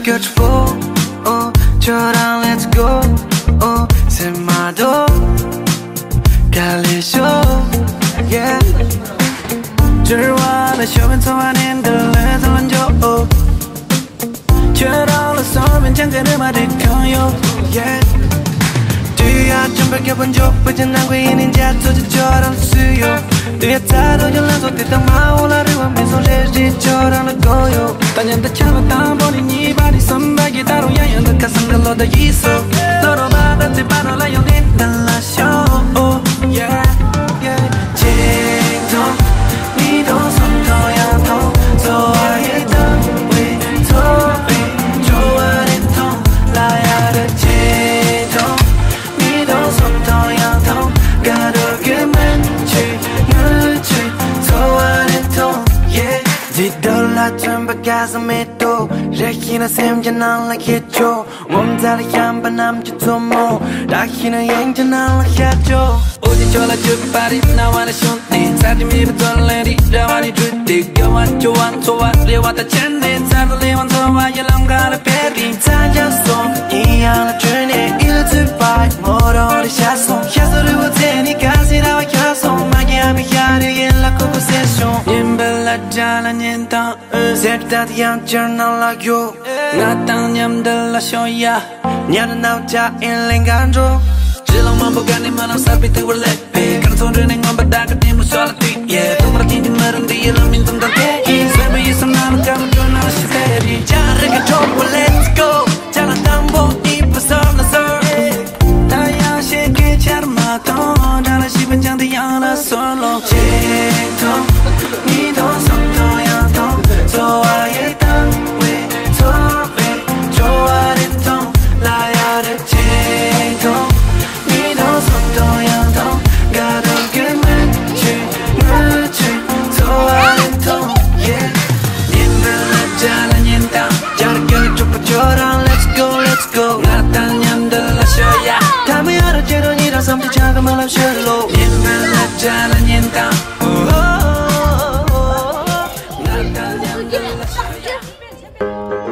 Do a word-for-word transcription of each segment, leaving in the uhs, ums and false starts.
Beautiful, oh, ཁྱོད་རང་let's go, oh, སེམས་མ་དོ། ག་ལེ་ཤོ། Yeah. བྱེད་པ་ལ་ཤོར་བའི་འཚོ་བ་ནི་འདི་ལས་ལྷག་འཇོག་ཁྱོད་རང་ལ་སོགས་པའི་འཆང་གི་རེ་བ་རེ་གང་ཡོད། Yeah. དུས་ཡག་ཆེན་པོའི་རྒྱལ་པོ་འཇོག་པའི་ཅི་ནང་གི་ཡིན་ནི་འཇའ་ཚོ་ཅི་ཁྱོད་རང་ལ་སུས་ཡོད། དུས་ཡག་ཚ་རུ་ཀྱི་ལན་ཚོ་དེ་དང་མ་འོ་ལ་རེ་བ་མི་སོང་རེ་རེ་ཁྱོད་རང་ལ་དགོས་ཡོད། ད་ཉན་ད་ཆ་ལ་དང་པོ་ནི་གཉིས་པ་ནི་གསུམ་པ་གི་ད་རུང་ཡང་ཡང་ད་ཁ་སང་གི་ལོ་ད་ཡིས་སོ། ལོ་རོ་བ་ད་ཚེ་བ་རོ་ལ་ཡོང་དེ་ད་ལ་ཤོ། Oh yeah, yeah. ཆེ་མཐོང་མི་མཐོང་སུམ་མཐོང་ཡང་མཐོང་། འཚོ་བ་ཡི་དང་བའི་འཚོ་བའི་འཚོ་བ་རིན་མཐོང་ལ་ཡ་ར་ཆེ་མཐོང་མི་མཐོང་སུམ་མཐོང་ཡང་མཐོང་། དགའ་རོགས་ཀྱི་མན་ཆོས་ངུ་ཆོས་འཚོ་བ་རིན་མཐོང་། Yeah. འདི་འདོད་ལ་མཚོན་པ་ག་ས་མེད་དོ། རེ་ཞིག་ན་སེམས་ཀྱི་ནང་ལ་ཁྱེད་ཆོ། ངོ་མཚར་ལ་བཤམས་པ་རྣམས་ཀྱི་མཚོ་མོ། བདག་ཤི་ན་ཡིན་གྱི་ནང་ལ་ཤར་ཆོག་འོ་དེ་ཆོག་ལ་བཅུག་པ་རེད། རྣ་བ་ལ་ཤོང་ནས་ཚར་གྱི་མེད་པའི་ཚོར་ལེན་རིགས་ར་བ་ནི་བྲུས་ཏེ། དགེ་བ་སྐྱོ་བ་འཚོ་བ་རེ་བ་དང་བཅས་ནས་ཚར་དུ་ལེན་བ་འཚོ་བ་ཡི་ལམ་ཁ་ལ་ཕེབས་རིང་། ཚ་རྒྱ་སོང་ཡིན་ཡང་ལ་བྲོས་ནས་ཡིད་ལ་ཚུད་པ་མོ་རང་རེ་ཤ་སོང་ཤ་སོ་རི་བོ་ཚེ་ནི་ག་སི་ར་བ་ཁྱ་སོང་མ་གི་ཨ་མི་ཤ་རི་ཡིན་ལ་ཁུ་ཁུ་སེ་སོང་ཉིན་པ་ལ་དགྲ་ལ་ཉན་དང་། ཟེར་ད་དེ་ཡང་ཅིར་ནང་ལ་རྒྱུག་ང་དང་མཉམ་དུ་ལ་ཤོག་ཡ། ཉལ་ནའོ་ཅག་ཨིན་ལེན་ག་འགྲོ། ཅི་ལོང་མང་པོ་ག་ནས་མ་ནམ་གསར་པའི་ཐུག་པར་ལེགས་པས། གར་ཚོང་འདྲེན་ནས་མངོན་པ་བདག་གི་ལྟད་མོ་ཤོག་ལ་དུས་ཡས་ཐོག་མར་ཐིང་ཐིང་མ་རུང་འདི་ཡི་ལམ་མིན་ཙམ་དང་དེ་ཡིན་སེམས་པ་ཡི་སེམས་ནང་ལ་དགའ་མོ་འགྲོ་ན་ལ་ཤི་ཚེ་རིང་ཅག་རིང་གི་གྲོགས་པོ་let's go། ཅག་ལ་དང་པོ་ཡིན་པ་སོགས་ལ་སོགས། ད་ཡང་ཤེས་ཀྱི་ཆར་མ་གཏོང་དགྲ་ལ་ཤི་བ་ཅང་དེ་ཡང་ལ་སོགས་ལོ། ཆེ་མཐོང་མི་མཐོང་སུམ་མཐོང་ཡང་མཐོང་། འཚོ་བ་ཡི་དང་བའི་འཚོ་བའི་འཚོ་བ་རིན་མཐོང་ལ་ཡ་རེ་ཆེ་མཐོང་མི་མཐོང་སུམ་མཐོང་ཡང་མཐོང་། དགའ་རབ་ཀྱི་མན་ཆོས་ངུ་ཆོས་འཚོ་བ་རིན་མཐོང་། Yeah. ཉིན་འདི་ལ་ཅ་ལ་ཉིན་དང་ཅར་གྱི་གྲོགས་པོ་ཁྱོད་རང་let's go, let's go. ང་དང་མཉམ་དུ་ལ་ཤོག་ཡ། ཐ་མ་ཡ་ར་ཅེ་རོ་ཉི་ར་བསམ་དུ་ཆ་ག་མ་ལབ་ཤོད་ལོ། ཉིན་འདི་ལ་ཅ་ལ་ཉིན་དང་། ང་དང་མཉམ་དུ་ལ་ཤོག་ཡ།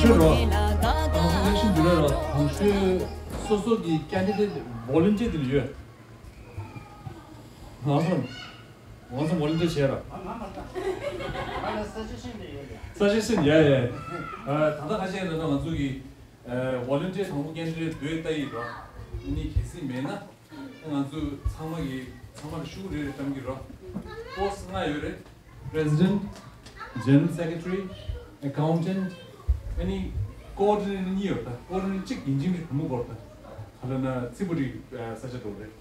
རོ། ཨ་ལེགས་ཤིན་འདི་རོ། གོང་ཞུས་སོ་སོ་གི་ཀེན་ཌི་ཌེ་ཊི་ཝོ་ལན་ཊི་ཡར་དེ་ལ་ཡོད། ང་ཚོ་ང་ཚོ་ཝོ་ལན་ཊི་ཡར་བྱས་རོ། ས་ཆ་ཤིན་ཡ་ཡ། ད་ལྟ་ཁ་ཤས་ལ་ང་ཚོ་གི་ཝོ་ལན་ཊི་ཡར་དང་པོ་ཀེན་ཌི་ཌེ་ཊི་འདོད་ལྟ་ཡི་རོ། ཨ་ནི་གལ་སྲིད་མེད་ན། ང་ཚོ་ཚང་མ་གི་ཚང་མ་ལ་ཤུགས་རེ་རེ་བཀྲམ་གི་རོ། པོ་སི་ཊི་ལྔ་ཡོད་རེད། པི་རེ་སི་ཌེན་ཊི། ཇེ་ནེ་རལ་སེ་ཀེ་ཊི་རི། ཨེ་ཀའུན་ཊེན་ཊི། ཨ་ནི་ཀོ་ཨོར་ཌི་ནེ་ཊར་གཉིས་ཡོད་ད། ཀོ་ཨོར་ཌི་ནེ་ཊར་གཅིག་ཡིན་གཅིག་མིན་གཅིག་བུ་མོ་སྐོར་ད། ག་ལ་ན་ཚིག་པོ་ཏི་ས་ཆ་འགྲོ་རེད།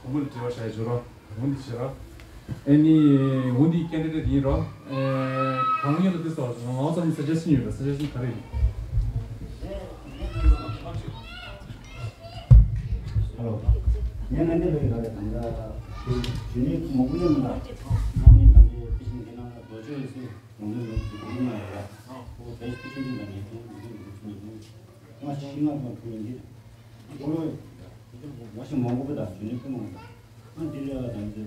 བུ་མོ་ལ་དྲི་བ་བྱ་ཡི་བྱོས་རོ། བུ་མོ་འདི་བྱེད་རོ། ཨ་ནི། འོ་འདི་ཀེན་ཌི་ཌེ་ཊི་ཡིན་རོ། ཨེ། གང་ཡིན་ལ་འདི་སོགས་ང་ཚོ་ས་ཆ་ཤིན་ཡོད་པ། ས་ཆ་ཤིན་ག་རེ་ཡིན། ཧེ་ལོ། ངས་ང་འདི་ལོས་ར་རེད། ད་ལྟ་ཇུ་ནི་མོ་ཀུ་ལེ་མ་ད་ང་ནི་ད་ལྟ་པི་ཤིན་འདི་ནང་ལ་རྡོ་ཆོས་སུ་ལུང་ལུང་ལུང་ཟེར་གི་མ་རེད། ཁོ་བེ་པི་ཤིན་འདི་ལ་ངས་ཁོང་ལུང་ལུང་ལུང་ལུང་ལུང་ང་ཤི་ང་ང་ཁོང་འདི་ཁོ་ལོ་ང་ཤི་མོ་ཀུ་ད་ཇུ་ནི་ཀུ་མ་ད། ཨ་འདི་ལ་ཡང་དང་འདི།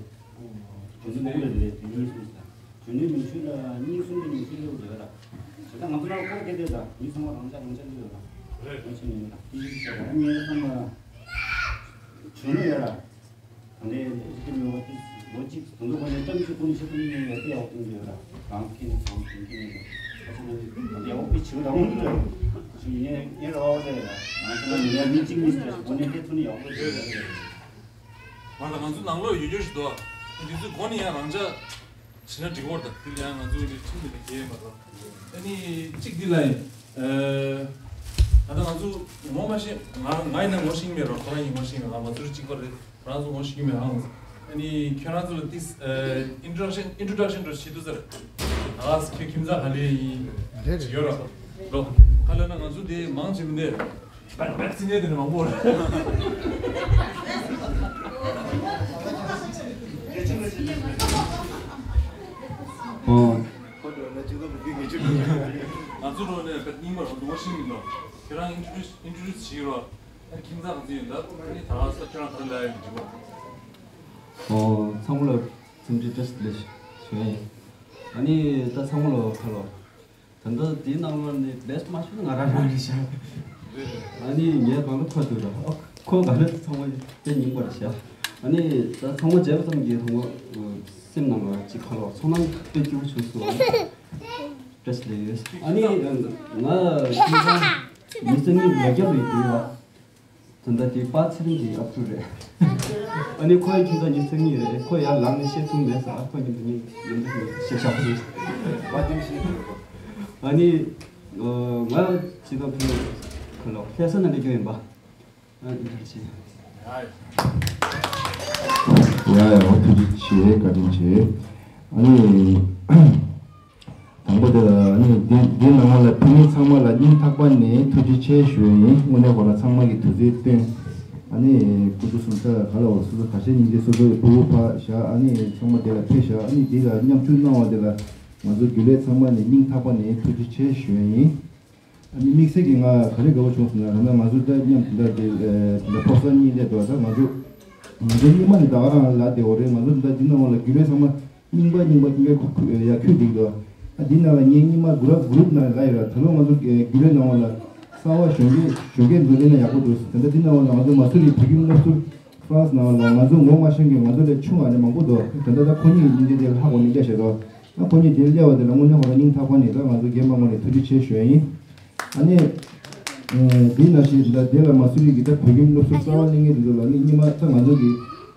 ཇོ་ནི་མོ་ལ་རེད། དེ་གཉིས་གསུམ་ཟེར། ཇོ་ནི་མིང་ཤུལ་ལ་གཉིས་གསུམ་དེ་མིང་ཤུལ་ལ་རེད་ལ། ད་ང་ཚོ་ལ་ཁོ་སྐད་དེ་ད་མི་ཚང་མ་རང་ཅག་རང་ཅག་ལ་ཡོད་ལ། རེད། ང་ཆེ་ནས་ད་དེ་ཡིན་ཟེར་ང་ངའི་བསམ་ལ། ཇོ་ནི་ཡོད་ལ། ད་ལྟའི་རིག་པའི་མི་བ་དེ་ལོ་གཅིག་དུང་དུ་གོ་ནས་གཏམ་རྒྱུད་ཀུན་ཆེ་ཀུན་ནས་ཡོད་དེ་ཡག་གཏོང་གི་ཡོད་ལ། རང་སྐད་ནས་ཚང་མ་དེང་གི་ནས་ད་ཆ་ནས་ད་ལྟའི་འོག་པའི་བྱིའུ་རང་ལ་ཞུ་ངས་ངས་རོགས་ཟེར་ལ། ང་ཚོ་ལ་མི་ཡ་མི་གཅིག་མི་ཟེར་གོ་ནས་སྐད་ཐོན་ནས་ཡག་པོ་ཡོད་ལ། མ་ལ་ང་ཚོ་ནང་ལོགས་ཡོད་རྒྱུ་ཞིག་འདུག་འདི་ཚོའི་སྒོ་ནས་ཡང་རང་ཅག་བྱེད་ན་འགྲིག་གི་རེད། ད་འདི་ལ་ཡང་ང་ཚོ་འདི་ཁྲིམས་འདི་ལ་འགལ་ཡོད་མ་རེད། ཨ་ནི་གཅིག་འདི་ལ་ཡིན། ཨ། ད་ལྟ་ང་ཚོ་ངོ་མ་ཤེས། ང་ང་ཡིན་ན་ངོ་ཤེས་ཀྱི་མེད་རོ། ཁོ་རང་ཡིན་ངོ་ཤེས་ཀྱི་མེད། ང་མ་ཚོ་གཅིག་པ་རེད། ང་རང་ཚོ་ངོ་ཤེས་ཀྱི་མེད་ཨང་། ཨ་ནི་ཁྱོད་རང་ཚོ་ལ་ཏིས། ཨ། ཨིན་ཊྲོ་ཌག་ཤན་ཨིན་ཊྲོ་ཌག་ཤན་འདྲ་བྱེད་དུས་ཙར། ཨ། ཁྱོད་ཁྱིམ་ཚང་ག་ལེ་ཡིན་ཡོད་རོ། ལོ། ག་ལ་ན་ང་ཚོ་དེ་མང་ཆེ་མི་འདུག་བེད་བེད་ཚིག་ངན་དེ་ནི་མང་པོ་རེད། ཨོ། ང་ཚོ་འགྲོ་ནས་བེད་རྙིང་པ་རང་འདུག་ཤིང་མི་འདུག་ཁྱེད་རང་ཨིན་ཊྲོ་ཌུ་སི་ཨིན་ཊྲོ་ཌུ་སི་བྱེད་ཀྱི་རོགས། ཁྱིམ་ཚང་ག་ཚོད་ཡོད་འདུག་ཨ་ནི་ད་ས་ཁྱེད་རང་ད་ལ་ཡོད་འགྲིག་པ། ཨོ། ཚང་མ་ལ་འཚམས་འདྲི་བཀྲ་ཤིས་བདེ་ལེགས་ཞུ་ཡ་ཡིན། ཨ་ནི་ད་ཚང་མ་ལ་ཁ་ལོ། ད་ལྟ་དེའི་ནང་ལོགས་ནས་བེ་སི་ཊི་མ་ཤོད་ན་ང་རང་རང་རེད་ཤག་ཨ་ནི་ངའི་སྒང་ལ་ཁོ་འདུག་ར། ཨོ། ཁོ་ག་ལེར་ཚང་མ་དེ་རྙིང་པ་རེད་ཤག་ཨ་ནི་ད་ཚང་མ་མཇལ་བ་ཙམ་གྱིས་ཚང་མ་སེམས་ནང་ལ་ཅིག་ཁ་ལོ་ཚོར་སྣང་དཔེ་སྐྱིད་པོ་བྱུང་སོང་། བཀྲ་ཤིས་བདེ་ལེགས། ཨ་ནི་ང་ཁྱིམ་ཚང་ཉི་ཤུ་རྩ་གཉིས་ལ་རྒྱབ་རེད་འདུག་ཡ། ད་ལྟ་དེ་པ་ཚེ་རིང་གི་ཨ་ཕྲུག་རེད། ཨ་ནི་ཁོའི་ཁྱིམ་ཚང་ཉི་ཤུ་རྩ་གཉིས་རེད། ཁོ་ཡར་ལངས་ནས་བཤད་ཐུབ་མེད་ས། ཁོ་མཉམ་དུ་གཉིས་མཉམ་དུ་བཤད་བཞག་པ་རེད། ཨ་ནི་ང་སྤྱི་བཏང་ཕུལ་ཁ་ལོ་ལྷ་ས་ནས་སླེབས་རྒྱུ་ཡིན་པ། ཨ་ནི་ཐུགས་རྗེ་ཆེ། ཡ་ཡ། ཐུགས་རྗེ་ཆེ། བཀའ་དྲིན་ཆེ། ཨ་ནི། དང་པོ་དེ་ལ་ཨ་ནི་འདི་འདི་ནང་ལ་ཕེབས་མཁན་ཚང་མ་ལ་སྙིང་ཐག་པ་ནས་ཐུགས་རྗེ་ཆེ་ཞུ་ཡ་ཡིན། དངོས་གནས་ཁོ་རང་ཚང་མ་གིས་དུས་ཚོད་བཏོན། ཨ་ནི་སྐུ་མདུན་གསུམ་ཆ་ག་ལ་བ་སོ་སོ་ཁ་ཤས་སྙིང་རྗེ་སོ་སོ་ཡི་ཕྲུ་གུ་ཕ་ཤ་ཨ་ནི་ཚང་མ་དེ་ལ་ཕེབས་ཤ་ཨ་ནི་འདི་ལ་མཉམ་ཞུགས་གནང་བ་དེ་ལ་ང་ཚོ་རྒྱུན་ལས་ཚང་མ་ནས་སྙིང་ཐག་པ་ནས་ཐུགས་རྗེ་ཆེ་ཞུ་ཡ་ཡིན། ཨ་ནི་དམིགས་བསལ་གྱིས་ང་ག་རེ་དགའ་བོ་བྱུང་ཟེར་ན། ད་ལྟ་ང་ཚོ་ད་མཉམ་དེ་འདྲ་དེ་ད་ཕོ་གསར་གཉིས་སླེབས་འདུག་ད་ང་ཚོ་ང་ཚོ་སྔོན་མ་ནས་ད་ག་རང་ལབ་བསྡད་ཡོད་རེད། ང་ཚོ་ད་འདི་ནང་ལ་རྒྱུན་ལས་ཚང་མ་རྙིང་པ་རྙིང་པ་རྙིང་པའི་ཁུ་ཁུ་ཡར་འཁྱུད་བསྡད་འདུག་ཨ་འདི་ནང་ལ་ངས་སྔོན་མ་གུ་རབ་གུ་རུབ་ནང་ལ་ལབ་ཡོད་ར། ད་ལོ་ང་ཚོ་རྒྱུན་ལས་ནང་ལ་གསར་པ་གཞོན་སྐྱེས་གཞོན་སྐྱེས་འཛུལ་ན་ཡག་པོ་འདུག་ད་ལྟ་འདི་ནང་ལ་ང་ཚོ་མ་སུ་རི་བོད་ཁྱིམ་སློབ་ཟུར་ཧྥ་རན་སི་ནང་ལ་ང་ཚོ་ངོ་མ་ཤེས་མཁན་ང་ཚོ་ལས་ཆུང་བ་ནས་མང་པོ་འདུག་ད་ལྟ་ད་ཁོ་གཉིས་ཀྱི་སྙིང་རྗེ་དེ་ལ་ཧ་གོ་ནས་བསྡད་བཞག་འདུག་ཨ་ཁོ་གཉིས་དེར་སླེབས་པ་དེ་ལ་དངོས་གནས་ཁོ་རང་སྙིང་ཐག་པ་ནས་ད་ང་ཚོ་རྒན་མ་ངོས་ནས་ཐུགས་རྗེ་ཆེ་ཞུ་ཡ་ཡིན། ཨ་ནི། ཨ་དེ་ནང་བཞིན་ད་དེ་ལ་མ་སུ་རི་གི་ད་བོད་ཁྱིམ་སློབ་ཟུར་གསར་པ་སླེབས་མཁན་དེ་ཚོ་ལ་ནི་སྔོན་མ་ད་ང་ཚོ་གི་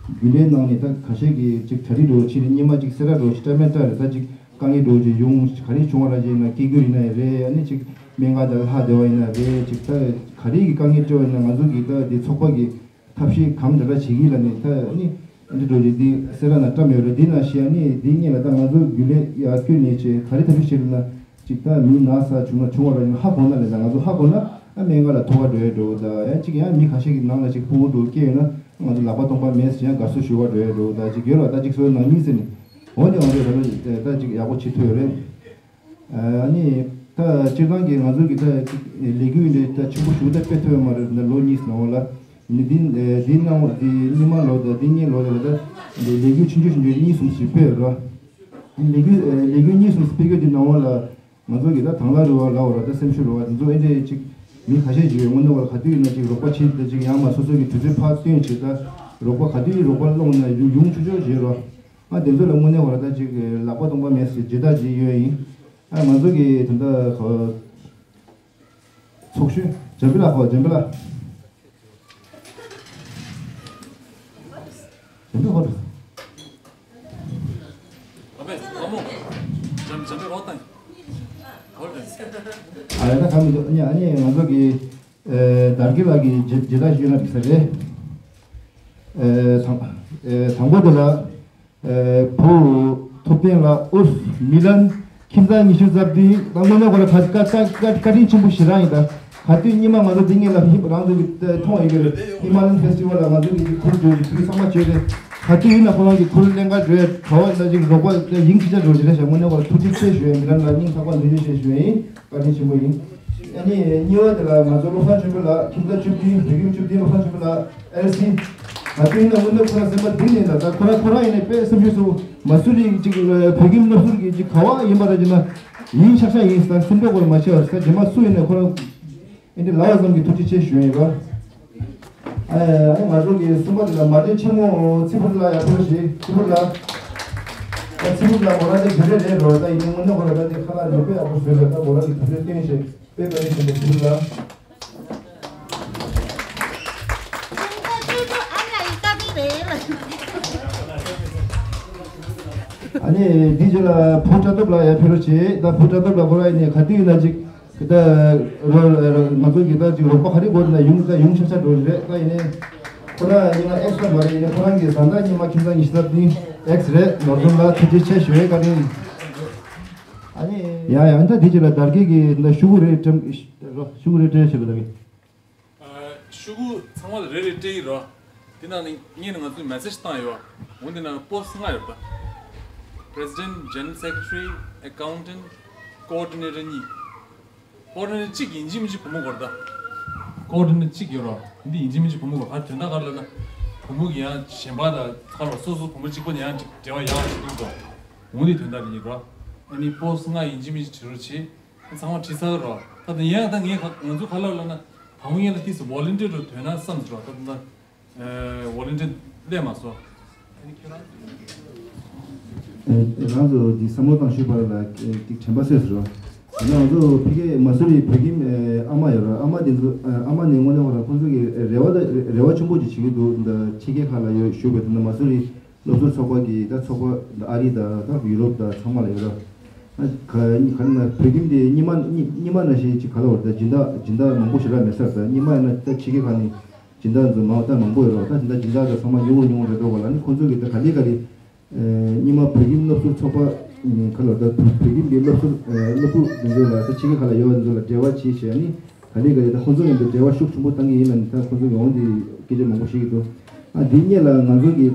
རྒྱུན་ལས་ནང་ནས་ད་ཁ་ཤས་ཀྱིས་ཅིག་གྲ་སྒྲིག་འདྲ་བོ་བྱས་ནས་སྔོན་མ་ཅིག་སེ་ར་འདྲ་བོ་ཞིག་སྐྲ་མེད་སྐྲ་རེད། ད་ཅིག་དཀའ་ངལ་འདྲ་བོ་ཅིག་ཡོང་ག་རེ་བྱུང་བ་ར་ཅིག་ཡིན་ན་སྐྱེ་རྒྱུ་ཡིན་ན་ཡང་རེད། ཨ་ནི་ཅིག་སྨན་ཁང་དེ་ལ་ལྷག་བསྡད་པ་ཡིན་ན་རེད། ཅིག་ད་ག་རེ་གི་དཀའ་ངལ་འཕྲད་པ་ཡིན་ན་ང་ཚོ་གི་ད་དེ་ཚོགས་པ་གི་ཐབས་ཤེས་གང་འདྲ་འདྲ་བྱེད་ཀྱི་ལ་ནི་ད་ཨ་ནི། འདི་འགྲོ་རྒྱུ་འདི་སེ་ར་ན་བཀྲམ་ཡོད་རེད། འདི་ན་ཤི་ཨ་ནི་འདི་སྔོན་ལ་ད་ང་ཚོ་རྒྱུན་ལས་ཡར་བསྐྱོད་ནས་ཆེ་ག་རེ་ཐབས་ཤེས་བྱེད་ལ་ན་ཅིག་ད་མི་ན་ཚ་བྱུང་ན་བྱུང་བ་ར་ཡིན་ཧ་གོ་ན་ལས་ད་ང་ཚོ་ཧ་གོ་ན་ཨ་སྨན་ཁང་ལ་ཐོ་བ་འགྲོ་ཡ་འགྲོ་ད་ཡང་ཅིག་ཡང་མི་ཁ་ཤས་ཀྱི་ནང་ལ་ཅིག་ཕྲུ་གུ་འགྲོ་སྐྱེས་ཡོད་ན་ང་ཚོ་ལག་པ་སྟོང་པ་མེད་ཟེར་ཡང་དགའ་བསུ་ཞུ་བ་འགྲོ་ཡ་འགྲོ་ད་ཅིག་ཡོད་ར་ད་ཅིག་སོ་ནང་མི་ཟེར་ནས་འོ་ནི་འོ་རེད་ད་ལོ་ད་ཅིག་ཡག་པོ་བྱེད་ཐུབ་ཡོད་རེད། ཨ་ནི་ད་སྤྱིར་བཏང་གི་ང་ཚོ་གི་ད་ལས་འགུལ་འདི་ད་ཆེན་པོ་ཞུ་ད་སྤེལ་ཐུབ་ཡོད་མ་རེད། ད་ལོ་གཉིས་ནང་ལ་ནི་འདི་འདི་ནང་འདི་སྔོན་མ་ལོ་ད་འདི་གཉིས་ལོ་ད་ད་ལས་འགུལ་ཆུང་ཆུང་ཆུང་ཆུང་གཉིས་གསུམ་ཞིག་སྤེལ་ཡོད་ར། ལས་འགུལ་ལས་འགུལ་གཉིས་གསུམ་སྤེལ་རྒྱུ་འདི་ནང་ལ་ ང་ཚོ་གི་ད་དང་བླངས་རེད་བ་ལབ་པ་ར། ད་སེམས་ཤུགས་རེད་བ། དེ་ཚོ་ཨེ་འདྲས་ཅིག་མི་ཁ་ཤས་ཅིག་ཡོད། དངོས་གནས་བ་ག་དུས་ཡིན་ན་ཅིག་རོགས་པ་བྱེད་ད་ཅིག་ཡང་མ་སོ་སོ་གི་དུས་ཚོད་ཕར་བཏོན་བྱེད། ད་རོགས་པ་ག་དུས་རོགས་པ་སློང་ན་ཡོང་ཡོང་ཆོག་ཆོག་བྱེད་རོགས། ང་དེ་ཚོ་ལ་དངོས་གནས་བ་ར་ད་ཅིག་ལག་པ་སྟོང་པ་མེད་ཟེར་བརྗོད་ད་ཅིག་ཡོད་ཡིན། ཨ་ང་ཚོ་གི་དེ་འདྲ་ག་ཚོགས་གཞོན་འཇམ་དཔལ་ལགས། ཧོ་འཇམ་དཔལ་ལགས། འཇམ་དཔལ་ཧོ། ཨ་བས་ལྷ་མོ། འཇམ་འཇམ་དཔལ་ཧོ་དང་། ཧོ་དང་། ཨ་ཡ་ད་ག་མི་འདུག་ཨ་ནི་ཨ་ནི་ང་ཚོ་གི་ཨེ་དར་རྒྱས་ལགས་ཀྱི་རྗེ་རྗེ་བདག་ཞུས་ན་འགྲིག་ས་རེད། ཨེ་དང་ཨེ་དང་པོ་དེ་ལ། ཨེ་བུ་ཐུབ་བསྟན་ལགས། ཨུ་མི་ལན། ཁྱིམ་ཚང་ཉི་ཤུ་རྩ་བདུན། ད་དངོས་གནས་ཁོ་ར་བཀའ་བཀའ་བཀའ་བཀའ་དྲིན་ཆེན་པོ་ཞེ་དྲག་ཡིན། ད་ག་དུས་སྙེ་མ་ང་ཚོ་འདི་ངེད་ལ་ཧིབ་རང་ཚོ་གི་མཐོང་ཡོད་ཀྱི་རེད། ཧི་མ་ལན་ཕེ་སི་ཊི་བལ་ལ་ང་ཚོ་གི་ཁུར་འགྲོ་ཡི་དུས་ཚང་མ་བྱོས་ཏེ། ག་དུས་ཡིན་ན་ཁོ་རང་གི་ཁུར་ལེན་ག་འགྲོ་ཡ་ག་བ་ཡིན་ན་ཅིག་རོགས་པ་ཡིན་ཁྱི་ཆ་འགྲོ་ཞེ་དྲག་བྱས། དངོས་གནས་ཁོ་ར་ཐུགས་རྗེ་ཆེ་ཞུ་ཡ། མི་ལན་ལ་སྙིང་ཐག་པ་ནས་ཐུགས་རྗེ་ཆེ་ཞུ་ཡ་ཡིན། བཀའ་དྲིན་ཆེན་པོ་ཡིན། ཨ་ནི་གཉིས་པ་དེ་ལ་ང་ཚོ་བློ་བཟང་ཆོས་འཕེལ་ལགས། ཁྱིམ་ཚང་བཅུ་བདུན། བོད་ཁྱིམ་བཅུ་བདུན། བློ་བཟང་ཆོས་འཕེལ་ལགས། ཨེལ་སི། ད་དུས་ཡིན་ན་དངོས་གནས་ཁོ་རང་སེམས་པ་འདི་ནས་ད་ད་ཁོ་རང་ཁོ་རང་ཡིན་ནའི་དཔེ་སེམས་ཤུགས་སུ་མ་སུ་རིག་ཅིག་བོད་ཁྱིམ་སློབ་ཟུར་གྱི་ཅིག་ག་བ་ཡིན་པ་ར་ཅིག་ན་ཡིན་ཤག་ཤག་ཡིན་ས། སེམས་ཁྲལ་སྐོར་མ་བྱེད་པ་ས་རྗེས་མ་སུ་ཡིན་ནའི་ཁོ་རང་ཨེ་འདྲ་ལབ་པ་ཙམ་གྱིས་ཐུགས་རྗེ་ཆེ་ཞུ་ཡིན་པ། ཨ་ང་ཚོ་གི་གསུམ་པ་དེ་ལ་མ་བདེ་ཆེན་མོ་ཚེ་ཕུར་ལགས་ཡར་ཕེབས་རོགས་བྱེད། ཚེ་ཕུར་ལགས། ཨ་ཚེ་ཕུར་ལགས་མོ་རང་དེ་བོད་རིགས་རེད་རོ། ད་ཡིན་ནའི་དངོས་གནས་ཁོ་རང་ད་དེ་ཁ་ལག་རོ་དཔེ་ཡག་པོ་བཟོས་རེད། ད་མོ་རང་གི་དུས་ཚོད་བཏོན་བྱས་དཔེ་བཀའ་དྲིན་ཆེན་པོ་ཚེ་ཕུར་ལགས། ཨ་ནི་འདི་རྗེས་ལ་བུ་བཀྲ་སྟོབས་ལགས་ཡར་ཕེབས་རོགས་བྱེད། ད་བུ་བཀྲ་སྟོབས་ལགས་ཁོ་རང་ཡིན་ནའི་ག་དུས་ཡིན་ན་ཅིག་ད་རོ་ང་ཚོ་གི་ད་ཅིག་རོགས་པ་ག་རེ་དགོས་ན་ཡོང་ད་ཡོང་ཤ་ཤ་འགྲོ་རེད། ད་ཡིན་ནའི་ཁོ་རང་ཡིན་ན་ཨེག་སི་མ་རེད། ཡིན་ནའི་ཁོ་རང་གི་བཟའ་ཟླ་སྙེ་མ་ཁྱིམ་ཚང་ཉི་ཤུ་རྩ་བདུན་ཨེག་སི་རེད། ནོར་འཛོམས་ལགས་ཐུགས་རྗེ་ཆེ་ཞུ་ཡས་བཀའ་དྲིན། ཨ་ནི་ཡ་ཡ་ད་འདི་རྗེས་ལ་དར་རྒྱས་ཀྱི་ད་ཤོག་གུ་རེ་སྤྲད་རོ། ཤོག་གུ་རེ་སྤྲད་བྱེད་དགོས་ད་གི། ཨ་ཤོག་གུ་ཚང་མ་ལ་རེ་རེ་སྤྲད་ཀྱི་རོ། དེ་ནང་ནས་ངས་ནི་ང་ཚོའི་མེ་སེ་ཇི་བཏང་ཡོད། འོ་འདི་ནང་པོ་སི་ལྔ་ཡོད་པ། President, General Secretary, Accountant, Coordinator གཉིས། Coordinator གཅིག་ཡིན་གཅིག་མིན་གཅིག་བུ་མོ་སྐོར་ད། Coordinator གཅིག་ཡོད་རོ། འདི་ཡིན་གཅིག་མིན་གཅིག་བུ་མོ་སྐོར། ཨ་དོན་དག་ག་རེ་ལབ་ན། བུ་མོ་གི་ཡང་གཞན་པ་དང་ཁ་ལོ་སོ་སོ་བུ་མོ་གཅིག་པོ་ནས་ཡང་ཅིག་འབྲེལ་བ་ཡག་ཞིག་འདུག་དོ། འོ་འདི་དོན་དག་དེ་ཡིན་རོ། ཨ་ནི་པོ་སི་ལྔ་ཡིན་གཅིག་མིན་གཅིག་བྲིས་རོགས་བྱེད། ཚང་མ་བྲིས་ཚར་རོ། ད་དུང་ཡང་ད་ངས་ཁ་ང་ཚོ་ཁ་ལག་ལ་ན་དང་པོ་ངས་ལ་ཏིས་ཝོ་ལན་ཊི་ཡར་རུ་ཐོན་ན་བསམ་ཟེར་རོ། ད་དུང་ད་ཝོ་ལན་ཊི་ཡར་སླེབས་མ་སོང་། རང་ཚོ་འདི་བསམ་བློ་བཏང་ཤུལ་བར་ལ་ཏིག་དྲན་པ་གསོས་ཟེར་རོ། ད་ང་ཚོ་ཕ་གི་མ་སུ་རི་བོད་ཁྱིམ་ཨ་མ་ཡོད་རོ། ཨ་མ་དེ་ཚོ་ཨ་མ་ནི་དངོས་གནས་ཁོ་རང་ཁོང་ཚོ་གི་རེ་བ་ད་རེ་བ་ཆེན་པོ་ཅིག་བྱེད་ཀྱི་འདུག་ད་ཕྱི་རྒྱལ་ཁག་ལ་ཡོད་བཞུགས་པའི་ད་ན་མ་སུ་རི། སློབ་ཟུར་ཚོགས་པ་གིས་ད་ཚོགས་པ་ཨ་རི་དང་ད་ཡུ་རོབ་དང་ཚང་མ་ལ་ཡོད་ར། ཨ་ག་ག་ན་བོད་ཁྱིམ་དེ་སྙེ་མ་སྙེ་མ་ནང་བཞིན་ཅིག་ག་ལ་བར་ད་སྦྱིན་བདག་སྦྱིན་བདག་མང་པོ་ཞེ་དྲག་མེད་ས་རེད། ད་སྙེ་མ་ཡིན་ན་ད་ཕྱི་རྒྱལ་ཁག་ནས་སྦྱིན་བདག་ཚོ་མང་ད་མང་པོ་ཡོད་ར། ད་སྦྱིན་བདག་སྦྱིན་བདག་ད་ཚང་མ་ཉུང་རུ་ཉུང་རུ་རེད་འགྲོ་བ་ལ་ནི་ཁོང་ཚོ་གིས་ད་ག་ལེ་ག་ལེ་སྙེ་མ་བོད་ཁྱིམ་སློབ་ཟུར་ཚོགས་པ་ག་ལ་ད་བོད་ཁྱིམ་གྱི་སློབ་ཟུར་སློབ་ཕྲུག་འདི་ཚོ་ལ་ད་ཕྱི་རྒྱལ་ཁག་ལ་ཡོད་པ་འདི་ཚོ་ལ་འབྲེལ་བ་བྱེད་བྱས་ནི་ག་ལེ་ག་ལེ་ད་ཁོང་ཚོ་ཡིན་པའི་འབྲེལ་བ་ཤུགས་ཆེན་པོ་བཏང་གི་ཡིན་ལ་ནི་ད་ཁོང་ཚོ་གི་འོང་དེ་སྐད་ཆ་མང་པོ་བཤད་ཀྱི་འདུག་ཨ་འདི་སྔོན་ལ་ང་ཚོ་གི་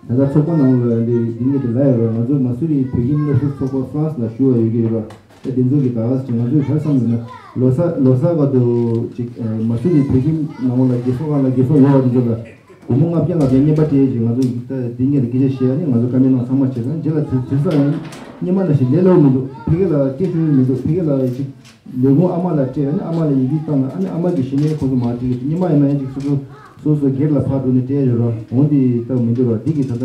ད་ལྟ་ཚོགས་པ་ནང་ལ་འདི་འདི་སྔོན་དུ་ལ་ཡོད་ར། ང་ཚོ་མ་སུ་རི་བོད་ཁྱིམ་སློབ་ཟུར་ཚོགས་པ་ཧྥ་རན་སི་ལ་ཞུ་བ་ཡོད་ཀྱི་ཡོད་ར། ད་དེ་ཚོ་གི་ད་ག་ཟེར་ང་ཚོ་ག་རེ་བསམ་ཡོད་ན་ལོ་གསར་ལོ་གསར་བར་དུ་ཅིག་མ་སུ་རི་བོད་ཁྱིམ་ནང་ལ་རྒས་གསོ་ཁང་ལ་རྒས་གསོ་ཡོད་པ་དེ་ཚོ་ལ་སྒོར་མོ་ལྔ་བརྒྱ་ལྔ་བརྒྱ་རྔན་པ་སྤྲད་ཅིག་ང་ཚོ་ད་འདི་སྔོན་ལ་སྐད་ཆ་བཤད་ཡ་ནི་ང་ཚོ་བཀའ་མོལ་གནང་ཚང་མ་བྱས་ཙང་རྗེས་ལ་དུས་དུས་ས་ཡང་སྔོན་མ་ནང་བཞིན་ལས་སླ་པོ་མི་འདུག་ཕ་གི་ལ་སྐད་ཤོད་མི་འདུག་ཕ་གི་ལ་ཅིག་ལས་ཁུངས་ཨ་མ་ལ་སྤྲད་ཨ་ནི་ཨ་མ་ལ་ཡི་གེ་བཏང་ཨ་ནི་ཨ་མ་གིས་གཞི་ནས་ཁོང་ཚོ་མར་སྤྲད་ཀྱི་སྙེ་མ་ཡིན་ན་ཡང་ཅིག་སོ་སོ་སོ་སོ་སྒེར་ལ་ཕར་འགྲོ་ནས་སྤྲད་ཡོད་རོགས་འོང་དེ་ལྟ་བུ་མི་འདུག་རོགས་འདི་གི་ད་ལྟ་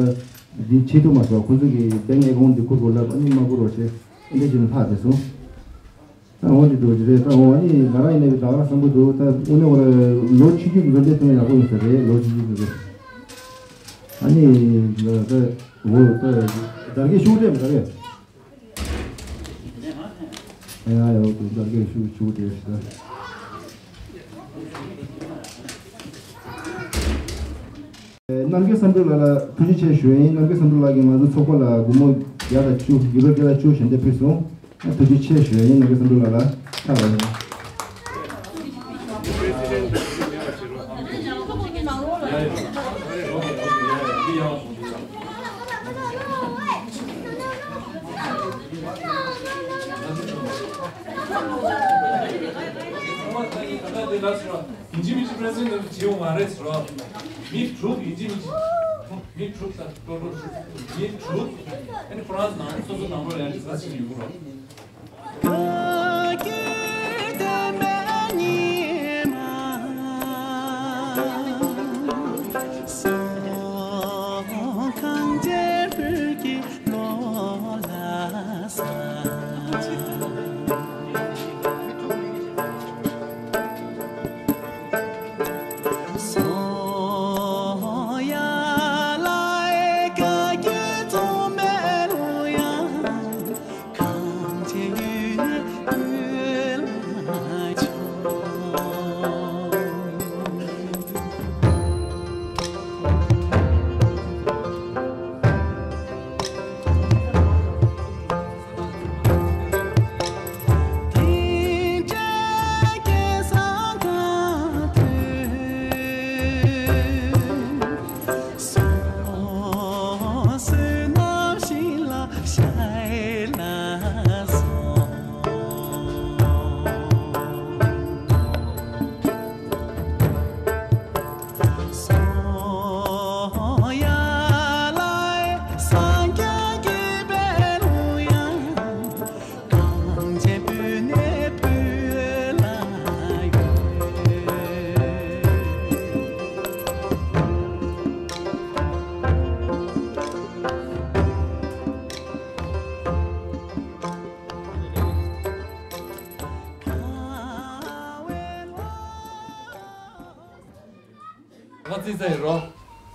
འདི་བྱེད་ཐུབ་མ་སོང་། ཁོང་ཚོ་གི་བེང་ཨེ་ཀའུན་འདི་བསྐུར་དགོས་ལབ་ཨ་ནི་མ་བསྐུར་རོགས་བྱས་ཨེ་འདྲ་བྱས་ནས་ལྷག་བསྡད་སོང་། ད་འོང་དེ་འགྲོ་གི་རེད། ད་འོང་ཨ་ནི་ང་རང་ཡིན་ནའི་ད་ག་རང་བསམ་གི་འདུག་ད་དངོས་གནས་ཁོ་རང་ལོ་ཆུང་ཆུང་གི་འཛུལ་འདེད་ཐུབ་ན་ཡག་པོ་ཡིན་ས་རེད། ལོ་ཆུང་ཆུང་གི་འཛུལ་ཨ་ནི་ད་འོ་ད་དར་རྒྱས་ཤུགས་སྤྲད་མི་ད་རེད། ཨ་ཡ་ཡོ་དུ་འདར་གའི་ཤུགས་ཆུ་དེ་ཤི་ད། རྣམ་རྒྱལ་བསམ་གྲུབ་ལགས་ལ་ཐུགས་རྗེ་ཆེ་ཞུ་ཡིན། རྣམ་རྒྱལ་བསམ་གྲུབ་ལགས་ཀྱིས་ང་ཚོ་ཚོགས་པ་ལ་སྒོར་མོ་བརྒྱ་དང་བཅུ་ཡུ་རོ་བརྒྱ་དང་བཅུ་ཞལ་འདེབས་ཕུལ་སོང་། ཐུགས་རྗེ་ཆེ་ཞུ་ཡིན། རྣམ་རྒྱལ་བསམ་གྲུབ་ལགས་ལ་ཐུགས་རྗེ་ཆེ། ཡིན་གཅིག་མིན་གཅིག་པྲེ་སི་ཌེན་ཊི་བྱེད་འོང་མ་རེད་ཟེར་བ། མི་དྲུག་ཡིན་གཅིག་མིན་གཅིག་མི་དྲུག་དང་ཀྲོ་ཀྲོ་ཞུ། མི་དྲུག་ཨ་ནི་ཧྥ་རན་སི་ནང་སོ་སོ་ནང་ལོགས་ཡང་ཅིག་ས་ཞིག་ཡོད་རོགས། ང་ཚིག་ཚ་ཡིན་རོ།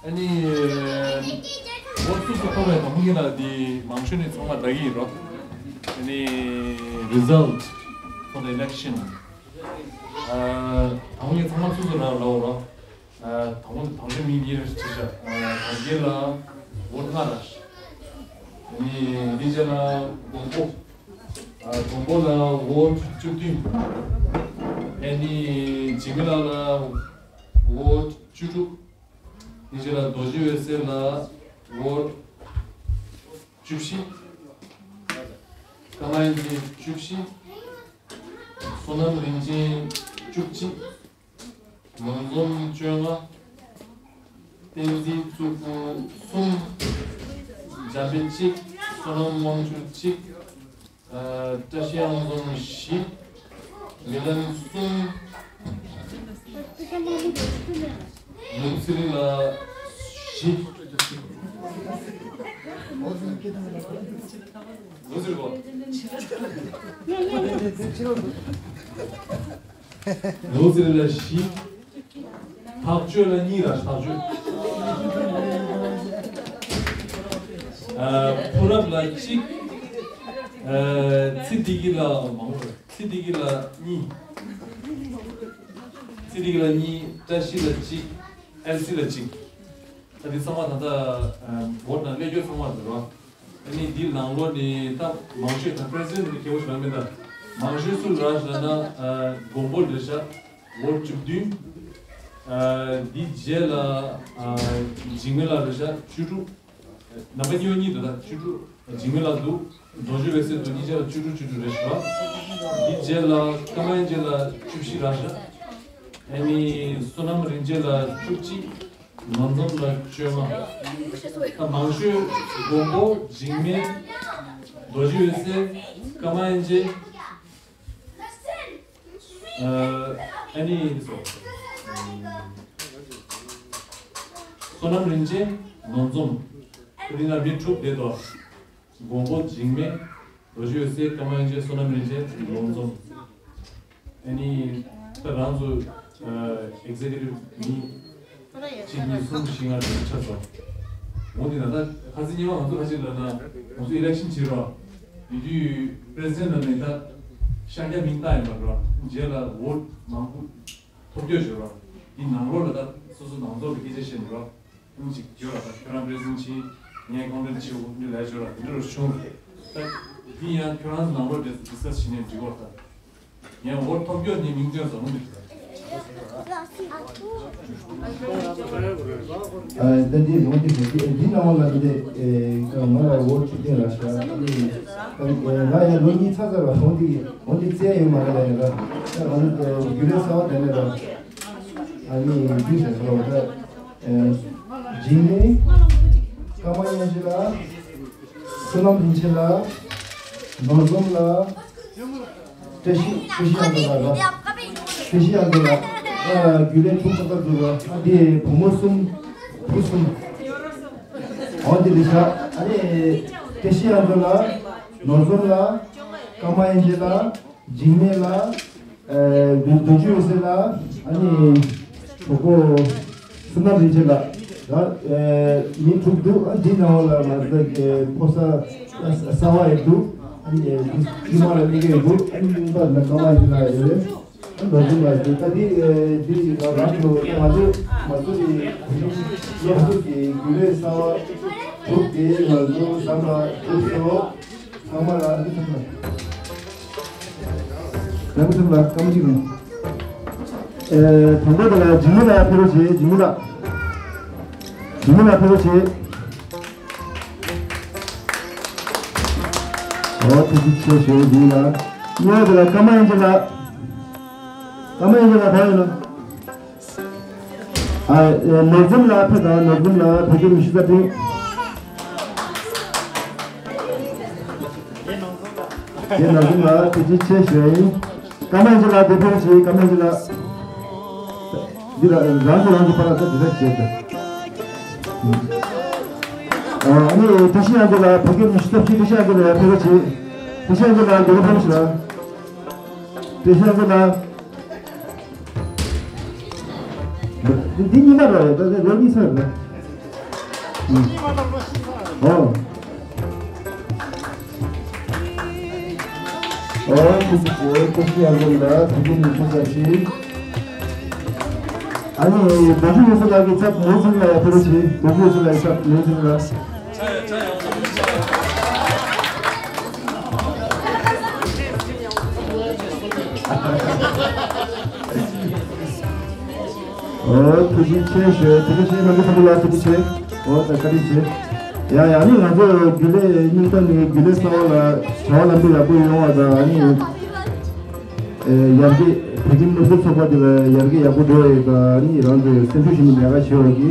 ཨ་ནི། འོ་སུ་སུ་ཁོ་བའི་དང་མི་ལ་འདི་མང་ཤོས་ནི་ཚང་མ་བསྡད་ཀྱི་ཡིན་རོ། ཨ་ནི། Result for the election. ཨ། དང་མི་ཚང་མ་སུ་སུ་ར་ར་རོ། ཨ། དང་མི་དང་མི་གཉིས་རེ་ཅི་ཤ། ཨ། དང་རྒྱལ་ལ་འོ་ལྔ་ར། ཨ་ནི་འདི་རྗེས་ལ་མགོན་པོ། ཨ། མགོན་པོ་ལ་འོ་བཅུ་བདུན། ཨ་ནི་འཇིགས་མེད་ལགས་ལ་འོ་བཅུ་དྲུག་དེ་རྗེས་ལ་རྡོ་རྗེ་འོད་ཟེར་ལ་འོ་བཅུ་བཞི། ཀརྨ་དབྱངས་ཅན་བཅུ་བཞི། བསོད་ནམས་རིན་ཆེན་བཅུ་གཅིག། ནོར་འཛོམས་བཅོ་ལྔ། བསྟན་འཛིན་གཙུག་ཕུད་གསུམ། འཇམ་དཔལ་གཅིག། བསོད་ནམས་དབང་ཕྱུག་གཅིག། ཨ། བཀྲ་ཤིས་དབང་འཛོམས་བཞི། མི་ལན་གསུམ། ནུབ་ཚེ་རིང་ལ་བཞི། ནུབ་ཚེ་རིང་གོ། ནུབ་ཚེ་རིང་ལ་བཞི། ཐག་གཅོད་ལ་གཉིས་ར་ཐག་གཅོད། ཨ། ཕུ་རབ་ལ་གཅིག། ཨ། ཚེ་བདེ་སྐྱིད་ལ་མང་པོ། ཚེ་བདེ་སྐྱིད་ལ་གཉིས། ཚེ་བདེ་སྐྱིད་ལ་གཉིས། བཀྲ་ཤིས་ལ་གཅིག། ཨེལ་སི་ལ་གཅིག། ད་འདི་ཚང་མ་ད་ལྟ་བོ་ཊི་ནང་སླེབས་རྒྱུ་ཚང་མ་འདུག་ར། ཨ་ནི་འདི་ནང་ལོགས་ནས་ད་མང་ཤོས་ད་པི་རེ་སི་ཌེན་ཊི་གལ་པོ་ཞིག་རང་མིན་ད། མང་ཤོས་སུ་རག་ཤག་ན། ཨ། མགོན་པོ་རེད་ཤག་འོ་བཅུ་བདུན། ཨ། འདི་རྗེས་ལ། ཨ། འཇིགས་མེད་ལགས་རེད་ཤག་བཅུ་དྲུག། ནམ་པ་གཉིས་པ་གཉིས་འདུག་ད་བཅུ་དྲུག། འཇིགས་མེད་ལགས་འདུག་རྡོ་རྗེ་འོད་ཟེར་འདུག་གཉིས་ཆ་ལ་བཅུ་དྲུག་བཅུ་དྲུག་རེད་ཤག་འདི་རྗེས་ལ་ཀརྨ་དབྱངས་ཅན་ལགས་བཅུ་བཞི་རག་ཤག་ཨ་ནི་བསོད་ནམས་རིན་ཆེན་ལགས་བཅུ་གཅིག། ནོར་འཛོམས་ལགས་བཅོ་ལྔ། ད་མང་ཤོས་མགོན་པོ། འཇིགས་མེད། རྡོ་རྗེ་འོད་ཟེར། ཀརྨ་དབྱངས་ཅན། ཨ་ནི་སོ། བསོད་ནམས་རིན་ཆེན། ནོར་འཛོམས། འདི་ན་མི་དྲུག་བསྡད་དོ། མགོན་པོ། འཇིགས་མེད། རྡོ་རྗེ་འོད་ཟེར། ཀརྨ་དབྱངས་ཅན། བསོད་ནམས་རིན་ཆེན། ནོར་འཛོམས། ཨ་ནི་ད་རང་ཚོ་ཨེག་ཛེ་ཀུ་ཊིབ་མི་གཅིག་གཉིས་གསུམ་བཞི་ལྔ་དྲུག་ཆ་ཚང་། འོ་འདི་ན་ད་ཁ་སང་ཉི་མ་ང་ཚོ་ཁ་ཅིག་ལ་ན་ང་ཚོ་ཨི་ལེག་ཤན་བྱེད་རོགས། ཡིན་དུས་པི་རེ་སི་ཌེན་ཊི་ལ་ནི་ད་ཤར་རྒྱག་མིང་བཏགས་ཡིན་པ་རོགས། རྗེས་ལ་འོ་མང་པོ་ཐོབ་རྒྱུ་བྱེད་རོགས། འདི་ནང་ལོགས་ལ་ད་སོ་སོ་ནང་ཚོགས་ཀྱི་སྐད་ཆ་བཤད་ནི་རོགས། ཨང་ཅིག་ཡོད་ལ། ད་ཁྱོད་རང་པི་རེ་སི་ཌེན་ཊི་བྱེད། ངས་ཁོང་ཁྲོ་བྱེད། འོ་འདི་ལས་ཡོད་ལ། དེ་འདྲ་རུ་བྱུང་། ད་འདི་ཡང་ཁྱོད་རང་ནང་ལོགས་འདྲ་ཌི་སི་ཀ་སི་བྱེད་ནས་འགྲིག་གོ། ད་ངས་འོ་ཐོབ་རྒྱུ་ནི་མིང་དོན་བཟང་མོ་འདུག་ཨ། ད་འདི་ཡོང་འདི་ཞིག་འདི་ནང་ལ་འདི་ང་ལ་འོ་ཆུ་ཏིང་ར་ཤ་ང་ཡང་ལོ་གཉིས་ཚར་ཚར་བ། འོ་འདི་འོ་འདི་རྩེ་ཡོད་མ་རེད་ལ། ཡིན་ར་ད་འོ་འདི་རྒྱུ་ལས་གསར་བ་དེ་ནས་ར། ཨ་ནི་འདི་ཟེར་ཟེར་བ་ད། འཇིགས་མེད། ཀརྨ་དབྱངས་ཅན་ལགས། བསོད་ནམས་རིན་ཆེན་ལགས། ནོར་འཛོམས་ལགས། བཀྲ་ཤིས་བཀྲ་ཤིས་ཡང་འདི་ལ་ར། བཀྲ་ཤིས་ཡང་འདི་ལ། ཨ་རྒྱུན་ལས་ཕྲུག་ཁ་ཁ་འཛུལ་བ། ཨ་འདི་བུ་མོ་གསུམ། བུ་གསུམ། འོ་འདི་ལི་ཤ། ཨ་ནི་བཀྲ་ཤིས་ཡང་འདི་ལ། ནོར་འཛོམས་ལ། ཀརྨ་དབྱངས་ཅན་ལ། འཇིགས་མེད་ལ། ཨ་བདུད་བདུད་ཆུ་ཡོད་སེ་ལ། ཨ་ནི་གྲོགས་པོ། བསོད་ནམས་རིན་ཆེན་ལགས། ད་ཨེ་མི་དྲུག་འདུག་ཨ་འདི་ནང་ལ་ང་ཚོ་གི་ཕོ་གསར་གསར་པ་ཡང་འདུག་ཨ་ནི་ཨེ་འདི་ཕྱི་མ་ལ་གླེང་གི་ཡོད་འདུག་ཨ་ནི་གླིང་པ་ནང་ཀརྨ་ཡིན་ལ་ཡོད་རེད། ཨ་ནི་ལོ་རྒྱུས་ལ་ཡོད་ད་འདི་ཨེ་འདི་ཡིན་ན་རང་གི་ལོ་ད་ང་ཚོ་ང་ཚོ་གི་སློབ་གསོ་གི་རྒྱུན་ལས་གསར་པ་དྲུག་དེ་ང་ཚོ་བསམ་པ་དྲུག་སོ། ཚང་མ་ལ་འདི་ཚང་མ། ལགས་ཚང་མ་ལ་སྐར་མ་གཅིག་རིང་། ཨེ་དང་པོ་དེ་ལ་འཇིགས་མེད་ལགས་ཕེབས་རོགས་བྱེད། འཇིགས་མེད་ལགས། འཇིགས་མེད་ལགས་ཕེབས་རོགས་བྱེད། འོ་ཐུགས་རྗེ་ཆེ་ཞུ། འཇིགས་མེད་ལགས། གཉིས་པ་དེ་ལ་ཀརྨ་དབྱངས་ཅན་ལགས། ཀརྨ་དབྱངས་ཅན་ལགས་ག་ཡོད་ན། ཨ་ནོར་འཛོམས་ལགས་ཕེབས་དང་། ནོར་འཛོམས་ལགས་བོད་ཀྱི་མི་ཤི་ས་སྟེང་། དེ་ནོར་འཛོམས་ལགས་ཐུགས་རྗེ་ཆེ་ཞུ་ཡིན། ཀརྨ་དབྱངས་ཅན་ལགས་དེ་ཕེབས་ཤིག་ཀརྨ་དབྱངས་ཅན་ལགས། འདི་ལ་རང་གི་རང་གི་པར་ལ་ད་འདི་ལ་བྱེད་དང་། ཨ་ནི་བཀྲ་ཤིས་དབྱངས་ཅན་ལགས་བོད་ཀྱི་མི་ཤི་ས་སྟེང་བཀྲ་ཤིས་དབྱངས་ཅན་ལགས་ཕེབས་ཤིག་བཀྲ་ཤིས་དབྱངས་ཅན་ལགས་འདི་ལ་ཕེབས་ཤིག་བཀྲ་ཤིས་དབྱངས་ཅན་ལགས། འདི་གཉིས་པ་རེད། ད་ལོ་གཉིས་ཚར་རེད། ཨོ། ཨོ་ཐུགས་རྗེ་ཆེ། བཀྲ་ཤིས་དབྱངས་ཅན་ལགས་བོད་ཀྱི་མི་ཤི་ས་སྟེང་། ཨ་ནི་རྡོ་རྗེ་ཡོད་སེ་ལགས་ཀྱི་ཚབ་ནོར་འཛོམས་ལགས་ཡར་ཕེབས་རོགས་བྱེད། རྡོ་རྗེ་ཡོད་སེ་ལགས་ཀྱི་ཚབ་ནོར་འཛོམས་ལགས། ཨོ་ཐུགས་རྗེ་ཆེ་ཞུ། ཐུགས་རྗེ་ཆེ། ནང་མི་ཚང་མ་ལ་ཐུགས་རྗེ་ཆེ། ཨོ་ད་བཀའ་དྲིན་ཆེ། ཡ་ཡ་ནི་ང་ཚོ་རྒྱུན་ལས་སྙིང་གཏམ་ནི་རྒྱུན་ལས་གསར་པ་ལ་བྱ་བ་ལམ་འགྲོ་ཡག་པོ་ཡོང་བ་དང་། ཨ་ནི་ཨེ་ཡར་རྒྱས་བོད་ཁྱིམ་སློབ་གྲྭ་ཚོགས་པ་དེ་ལ་ཡར་རྒྱས་ཡག་པོ་འགྲོ་ཡོད་དང་། ཨ་ནི་རང་ཚོའི་སེམས་ཤུགས་ཞུམ་མེད་ལས་ཀ་བྱེད་པ་གི་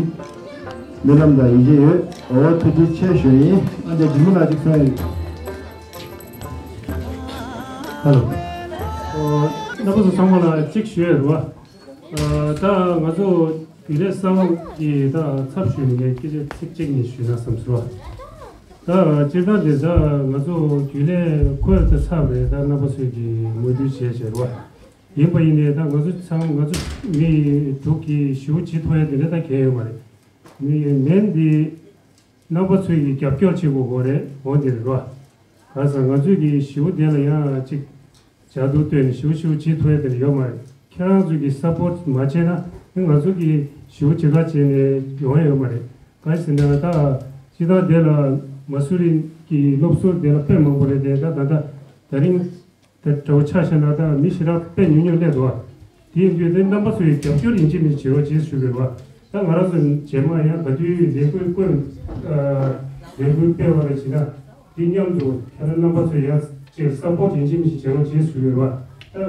སྨོན་ལམ་དང་ཡིད་ཆེས་ཡོད། ཨོ་ཐུགས་རྗེ་ཆེ་ཞུ་ཡིན། ཨ་ནི་འཇིགས་མེད་ལགས་ཅིག་གསུང་ཡ་ཡོད། ཧ་ལོ། ཨོ་རྣམ་པ་ཚོ་ཚང་མ་ལ་གཅིག་ཞུ་ཡ་རེད་བ། ཨ་ད་ང་ཚོ་རྒྱུན་ལས་གསར་པ་གི་ད་ཚབ་ཞུས་ནས་སྐད་ཆ་ཚིག་གཅིག་གཉིས་ཞུས་ན་བསམ་སོང་བ། ད་སྤྱིར་བཏང་དེ་ད་ང་ཚོ་རྒྱུན་ལས་ཁོ་ད་ཚབ་རེད། ད་རྣམ་པ་ཚོས་ཀྱི་ངོ་སྤྲོད་བྱས་བྱས་རེད་བ། ཡིན་པ་ཡིན་ནའི་ད་ང་ཚོ་ཚང་ང་ཚོ་མི་དྲུག་གིས་ཞེ་པོ་བྱེད་ཐུབ་ཡ་དེ་འདྲ་ད་གང་ཡོད་མ་རེད། མི་མིན་འདི་རྣམ་པ་ཚོས་ཀྱི་རྒྱབ་སྐྱོར་བྱེད་དགོས་དགོས་རེད། འོ་འདི་རེད་བ། ག་ས་ང་ཚོས་ཀྱི་ཞེ་པོ་དེ་ལ་ཡང་ཅིག་བྱ་འདུག་ལྟོས་ནས་ཞེ་པོ་ཞེ་པོ་བྱེད་ཐུབ་ཡ་དེ་ཡོད་མ་རེད། ཁྱེད་རང་ཚོས་ཀྱི་སཔོར་མ་བྱས་ན་ནི་ང་ཚོ་གི་ཞེ་པོ་བྱེད་ག་བྱས་ནས་ཡོང་ཡ་ཡོད་མ་རེད། ག་ཟེར་ན་ད་སྤྱིར་བཏང་དེ་ལ་མ་སུ་རི་གི་སློབ་ཟུར་དེ་ལ་དཔེ་མང་པོ་རེད་དེ། ད་ད་ད་ད་རིང་། དེ་འདྲ་བོ་ཆ་བཞག་ན་ད་མི་ཞེ་དྲག་དཔེ་ཉུང་ཉུང་སླེབས་འདུག་བ། དེ་ཡིན་དུས་དེ་རྣམ་པ་ཚོའི་རྒྱབ་སྐྱོར་ཡིན་གཅིག་མིན་གཅིག་བྱེད་རོགས་བྱེད་ཞུ་གི་རེད་བ། ད་ང་རང་ཚོ་རྗེས་མ་ཡང་ག་དུས་ལས་འགུལ་བསྐོས། ལས་འགུལ་སྤེལ་བ་རེ་བྱེད་ན། དེ་མཉམ་དུ་ཁྱེད་རང་རྣམ་པ་ཚོས་ཡང་ཅིག་སཔོར་ཡིན་གཅིག་མིན་གཅིག་བྱེད་རོགས་བྱེད་ཞུ་གི་རེད་བ།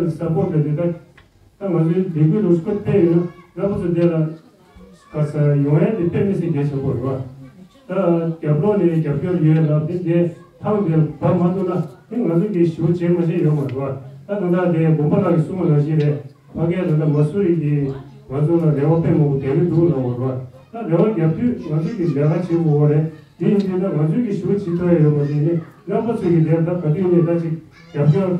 ད་སཔོར་དེ་དེ་ད། ད་ང་ཚོའི་ལས་འགུལ་ལོ་སྐོར་སྤེལ་ཡོད་ན་རྣམ་པ་ཚོ་དེ་ལ་ག་ས་ཡོང་ཡ་དེ་དཔེ་མི་སྲིད་གལ་ཆེན་པོ་རེད་བ། ད་རྒྱབ་ལོགས་ནས་རྒྱབ་སྐྱོར་ཡོད་ལབ་དེ་དེ་ཐང་དེ་བབས་མ་ཐུབ་ན་ནི་ང་ཚོ་གིས་ཞེ་པོ་བྱེད་མ་བྱེད་ཡོད་མ་རེད་བ། ད་ད་ལྟ་དེ་དགོན་པ་ལགས་ཀྱིས་གསུངས་པ་ནང་བཞིན་རེད། ཕ་གིར་ད་ལྟ་མ་སུ་རི་གིས་ང་ཚོ་ལ་རེ་བ་དཔེ་མང་པོ་རྒྱག་གི་འདུག་ལབ་པ་རེད་བ། ད་རེ་བ་རྒྱབ་དུས་ང་ཚོ་གིས་ལས་ཀ་བྱེད་དགོས་པ་རེད། དེ་ཡིན་དུས་ད་ང་ཚོ་གིས་ཞེ་པོ་བྱེད་ཐུབ་ཡ་ཡོད་མ་རེད། ནི་རྣམ་པ་ཚོ་གིས་དེར་ད་ག་དུས་ནས་ད་ཅིག་རྒྱབ་སྐྱོར།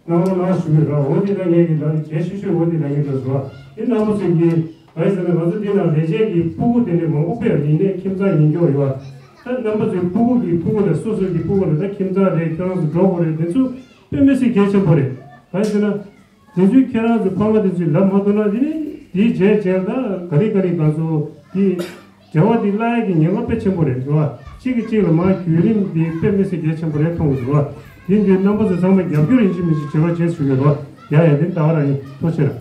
གནང་རོགས་གནང་ཞུ་གི་རེད། འོ་འདི་ལ་ངས་ཀྱི་ལ་གལ་ཆེ་ཤོས་འོ་འདི་ལ་ངས་འགྲོ་ཞུ་བ། འདི་རྣམ་པ་ཚོས་ཀྱི་ག་རེ་ཟེར་ན་ང་ཚོ་འདི་ན་ལས་བྱེད་ཀྱི་ཕྲུ་གུ་དེ་འདྲའི་མང་པོ་དཔེ་ཡིན་ནའི་ཁྱིམ་ཚང་ཡིན་སྐྱོ་ཡོད་བ། ད་རྣམ་པ་ཚོའི་ཕྲུ་གུ་གི་ཕྲུ་གུ་ལ་སོ་སོ་གི་ཕྲུ་གུ་ལ་ད་ཁྱིམ་ཚང་རེད། ཁྱོད་རང་ཚོ་འགྲོ་དགོས་རེད། དེ་ཚོ་དཔེ་མི་སྲིད་གལ་ཆེན་པོ་རེད། ག་རེ་ཟེར་ན། དེ་ཚོས་ཁྱེད་རང་ཚོ་ཕ་མ་དེ་ཚོས་ལབ་མ་ཐུབ་ན་དེ་ནི་དེའི་རྗེས་རྗེས་ད་ག་རེ་ག་རེ་གང་ཚོ་དེ། འབྲེལ་བ་འདི་བརླག་ཡས་ཀྱི་ཉེན་ཁ་དཔེ་ཆེན་པོ་རེད་འདུག་བ། གཅིག་གིས་གཅིག་ལ་མར་བརྒྱུད་རིམ་འདི་དཔེ་མི་སྲིད་གལ་ཆེན་པོ་རེད་མཐོང་གི་འདུག་བ། དེ་འདི་རྣམ་པ་ཚོ་ཚང་མས་རྒྱབ་སྐྱོར་ཡིན་གཅིག་མིན་གཅིག་བྱེད་རོགས་བྱེད་ཞུ་གི་རེད་བ། ཡ་ཡ་དེ་ལྟ་བ་རང་ཡིན། ཐུགས་རྗེ་ཆེ།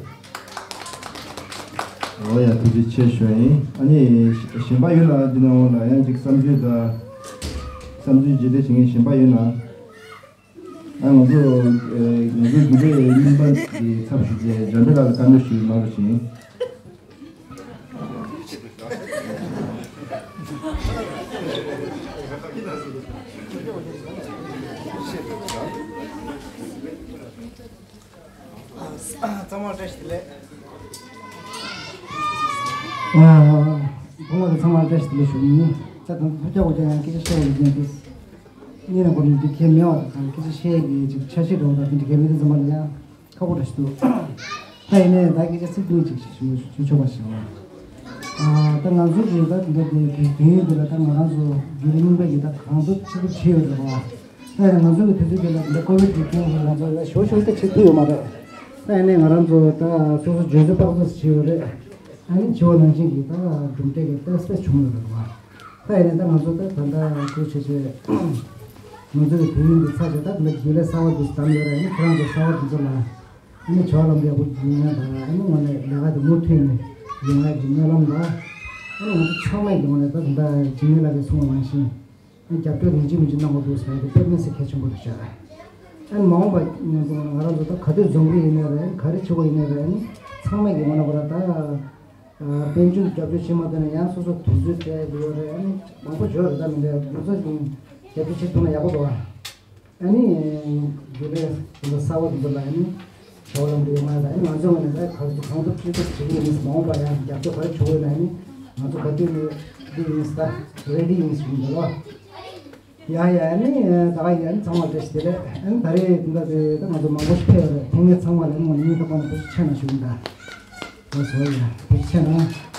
འོ་ཡ་ཐུགས་རྗེ་ཆེ་ཞུ་ཡིན། ཨ་ནི་གཞན་པ་ཡོད་ན་འདི་ནང་འོང་ལ་ཡང་ཅིག་བསམ་ཚུལ་དང་། བསམ་ཚུལ་བརྗེ་འདྲ་བྱེད་མཁན་གཞན་པ་ཡོད་ན། ཨ་ང་ཚོ་ཨེ་ང་ཚོའི་རྒྱུན་ལས་རྙིང་པ་གི་ཚབ་ཞུ་རྒྱུ་འཇམ་དཔལ་ལགས་ལ་བཀའ་མོལ་ཞུ་གནང་རོགས་བྱེད། ཚང་མར་བཀྲ་ཤིས་བདེ་ལེགས། ཨ། ཚང་མར་བཀྲ་ཤིས་བདེ་ལེགས་ཞུ་ཡིན། ད་དང་ཐུགས་རྒྱག་དགོས་ཀྱང་ཡང་སྐད་ཆ་བཤད་དགོས་ཀྱང་འདུག་གཉིས་ནས་གོ་རིམ་འདི་ཁས་མེད་པ་དང་སྐད་ཆ་བཤད་ཀྱི་ཅིག་འཆར་གཞི་འདྲ་བོ་དང་དེ་འདྲ་གལ་མི་འདུག་ཚང་མ་ལ་ཡང་ཁག་པོ་འདྲ་ཞིག་འདུག་ད་ཡིན་ནའི་ད་སྐད་ཆ་ཚིག་ཐུང་ཅིག་ཞུ་ཞུ་ཆོག་པ་ཞིག་ཨ། ད་ང་ཚོ་གི་ད་དེ་འདྲ་དེ་དུས་ཡུན་འདི་ལ་ད་ང་རང་ཚོ་རྒྱུན་རིང་པ་ཡི་ད་གང་ཐུབ་ཅི་ཐུབ་བྱས་ཡོད་རེད་བ། ད་ཡིན་ན་ང་ཚོ་གི་དུས་ཚོད་འདི་ལ་འདི་ཀོ་བིད་ཀྱི་རྐྱེན་གྱིས་ང་ཚོ་ལ་ཞོ་ཞོ་ད་བྱེད་ཐུབ་ཡོད་མ་རེད། ད་ཡིན་ནའི་ང་རང་ཚོ་ད་སོ་སོ་བརྗོད་ཚོད་དཔག་ཚོད་བྱས་ཡོད་རེད། ཨ་ནི་བྱས་པ་ནང་བཞིན་གྱི་ད་གྲུབ་འབྲས་ཀྱི་ཏོག་ཙམ་བྱུང་ཡོད་རེད་བ། ད་ཡིན་ནའི་ད་ང་ཚོ་ད་ད་ལྟ་ཁུལ་བྱས་བྱས་ང་ཚོ་གི་དུས་ཡུན་འདི་ཚར་བྱས་ད་ད་རྒྱུན་ལས་གསར་བ་འདི་བདམས་ཡོད་རེད། ཨ་ནི་ཁྱེད་རང་ཚོ་གསར་བ་འདི་ཚོ་ལ་ཨ་ནི་ཇོ་ལམ་འབྲས་བུ་ཡིན་ན་དང་ཨ་ནི་ངོ་ནས་ལས་ཀ་དེ་མུ་མཐུད་ནས་ཡོང་ཡག་གི་སྨོན་ལམ་དང་། ཨ་ནི་ང་ཚོ་ཚང་མས་ཀྱི་ངོ་ནས་ད་ད་ལྟ་འཇིགས་མེད་ལགས་ཀྱིས་གསུངས་པ་ནང་བཞིན་ཨ་ནི་རྒྱབ་སྐྱོར་ཡིན་གཅིག་མིན་གཅིག་གནང་དགོས་འདུག་ཟེར་ཡག་དེ་དཔེ་མི་སྲིད་གལ་ཆེན་པོ་རེད་ཤག་ཨ་ནི་མ་འོངས་པ་ང་ཚོ་ང་རང་ཚོ་ད་ག་དུས་འཛོམས་གི་ཡིན་ནའི་རེད། ག་རེ་བྱེད་དགོས་ཡིན་ནའི་རེད། ཨ་ནི་ཚང་མས་ཀྱི་ངོ་ནས་ཁོ་ར་ད་དཔལ་འབྱོར་རྒྱབ་སྐྱོར་བྱེད་མ་ཐུབ་ན་ཡང་སོ་སོ་དུས་ཚོད་སྤྲད་དགོས་རེད། ཨ་ནི་མང་པོ་ཡོད་རེད། ད་མི་འདྲ་ང་ཚོ་ཀྱི་རྒྱབ་སྐྱོར་བྱེད་ཐུབ་ན་ཡག་པོ་འདུག་ཨ། ཨ་ནི་རྒྱུན་ལས་དེ་ཚོ་གསར་བ་དེ་ཚོ་ལ་ཨ་ནི་ཞོ་ལམ་འབྲས་བུ་ཡོང་ཡག་དང་། ཨ་ནི་ང་ཚོ་ངོས་ནས་ད་ག་ཚོད་གང་ཐུབ་ཅི་ཐུབ་བྱེད་ཀྱི་ཡིན། མ་འོངས་པ་ཡང་རྒྱབ་སྐྱོར་ག་རེ་བྱེད་དགོས་ན་ཨ་ནི་ང་ཚོ་ག་དུས་ནས་འདི་ཡིན་ས་རེ་ཌི་ཡིན་ཞུ་གི་འདུག་ལོ། ཡ་ཡ། ཨ་ནི་ད་ག་ཡིན། ཨ་ནི་ཚང་མ་བཀྲ་ཤིས་བདེ་ལེགས། ཨ་ནི་ད་རེས་འདི་འདྲ་དེ་ད་ང་ཚོ་མང་པོ་ཞིག་ཕེབས་ཡོད་རེད། ཕེབས་མཁན་ཚང་མ་ལ་ཨ་ནི་ངོ་ནས་སྙིང་ཐག་པ་ནས་ཐུགས་རྗེ་ཆེ་གནང་ཞུ་གི་ཡིན་ད། ཨོ་སོ་ཡ། ཐུགས་རྗེ་ཆེ་གནང་།